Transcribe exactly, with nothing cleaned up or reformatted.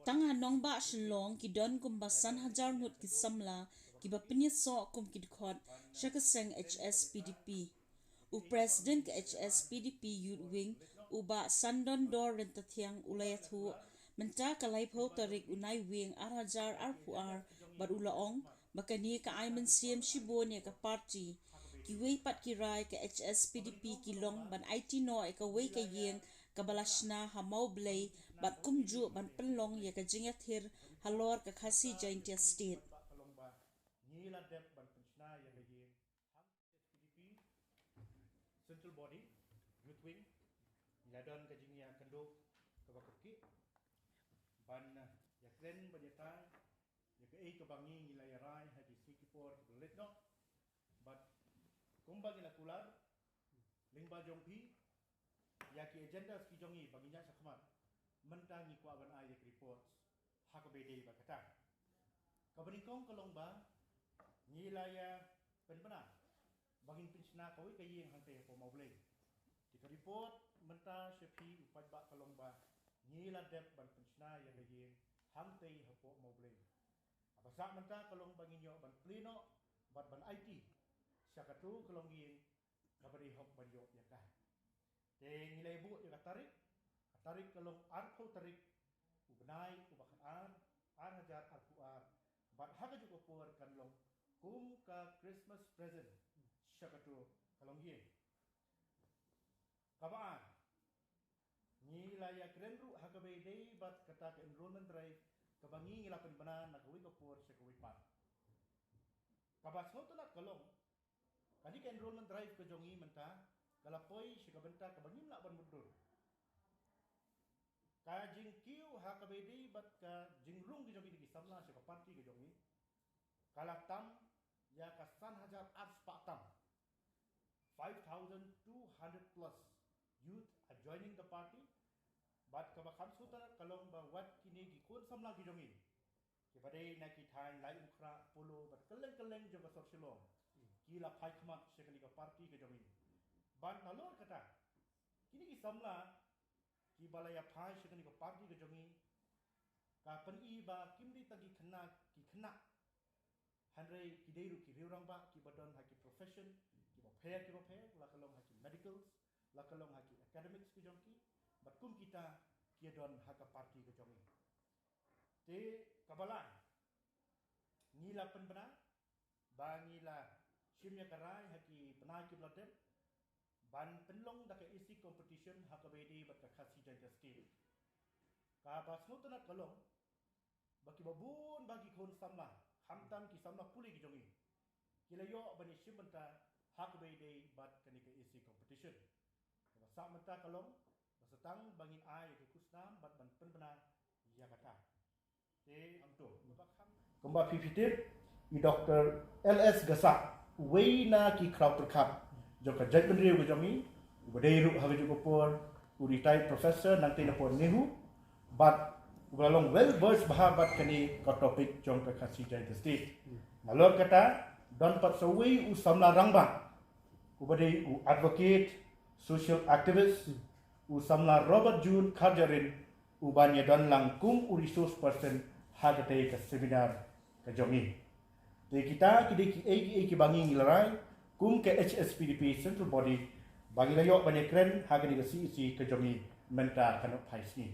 Tang ha nongbah Shillong ki don kumba san hajar ngut ki samla kiba pynïasoh kum ki dkhot sha ka seng H S P D P. U President ka H S P D P Youth Wing, u Bah Sandondor Ryntathiang, u la ïathuh mynta ka laiphew tarik u Naiwieng ar hajar arphew ar, bad u la ong ba kane ka ai mynsiem shibun ïa ka party. Kiwei pat ki rai ka H S P D P ki long ban aiti noh ïa kawei ka ïing kaba la shna ha Mawblei bad kumjuh ban pynlong ïa ka jingïathir halor ka Khasi Jaintia State. Ngi la dep ban pynshna ïa ka ïing hangta. Central Body, Youth Wing, ngi la don ka jingïakynduh kaba kyrkieh ban, eh, ïakren ban ïatai ïa kaei kaba ngi, ngi la ïarai ha ki sngi ki por kiba la leit noh. Bad kumba ngi la kular lyngba jong phi ïa ki agendas ki jong ngi ba ngin ïaid shakhmat, mynta ngi kwah ban ai ïa ki reports ha kaba ïadei bad kata. Kaba nyngkong ka long ba ngi la ïa pynbna ba ngin pynshna kawei ka ïing hangtei hapoh Mawblei. Te ka report mynta sha phi u paidbah ka long ba ngi la dep ban pynshna ïa ka ïing hangtei hapoh Mawblei. Kaba sah mynta ka long ba ngin ïoh ban plie noh bad ban aiti sha kato ka longïing kaba dei hok ban ïoh ïa ka. Te ngi la ïa buh ïa ka tarik, ka tarik ka long arphew tarik u bnai uba khatar, ar hajar arphew ar, bad ha kajuh ka por kan long kum ka Christmas present sha kato ka longïing. Kaba ar, ngi la ïakren ruh ha kaba ïadei bad kata ka enrollment drive kaba ngi, ngi la pynbna na kawei ka por sha kawei pat. Kaba sngewtynnat ka long, kane ka enrollment drive ka jong ngi mynta ka la poi sha ka bynta kaba ngim lah ban mutdur. Ka jingkiew ha kaba ïadei bad ka jingrung ka jong ngi da ki samla sha ka party ka jong ngi ka la tam ïa ka san hajar ar spah tam. Five thousand two hundred plus youth are joining the party. Bad kaba kham sngewtynnat ka long ba wat kine ki khun samla ki jong ngi kiba dei na ki thaiñ Laitumkhrah, Polo bad kylleng kylleng jong ka sor Shillong ki la phai khmat sha kane ka party ka jong ngi. Bad nalor kata, kine ki samla kiba la ïa phai sha kane ka party ka jong ngi ka pyni ba kim dei tang ki khynnah, ki khynnah, hynrei ki dei ruh ki riew rangbah kiba don ha ki profession kiba pher kiba pher, la ka long ha ki medicals, la ka long ha ki academics ki jong ki, bad kum kita ki ïa don ha ka party ka jong ngi. Te kaba lai, ngi la pynbna ba ngi la shim ïa ka rai ha ki bnai kiba la dep ban pynlong da ka A C competition ha kaba ïadei bad ka Khasi Jaintia State. Kaba sngewtynnat ka long ba kiba bun ba ki khun samla, khamtam ki samla pule ki jong ngi, ki la ïoh ban ïashim bynta ha kaba ïadei bad kane ka A C competition. Kaba sah mynta ka long ba sa tang ba ngin ai ïa ka khusnam bad ban pynbna ïa kata. Te kumba phi phi tip, i Doctor L S Gasak, uwei na ki khraw pyrkhat jong ka jaitbynriew ka jong ngi, uba dei ruh ha kajuh ka por u retired professor nangtei na pdeng NEHU, bad uba la long well versed bha bad kane ka topic jong ka Khasi Jaintia State. Nalor kata, don pat sa uwei u samla rangbah uba dei u advocate, social activist, u samla Robert June Kharjahrin, uban ïa don lang kum u resource person ha katei ka seminar ka jong ngi. Te kita ki dei kiei kiei kiba ngi ngi la rai kum ka H S P D P Central Body ba ngi la ïoh ban ïakren ha kane ka C E C ka jong ngi mynta ka nohphai sngi.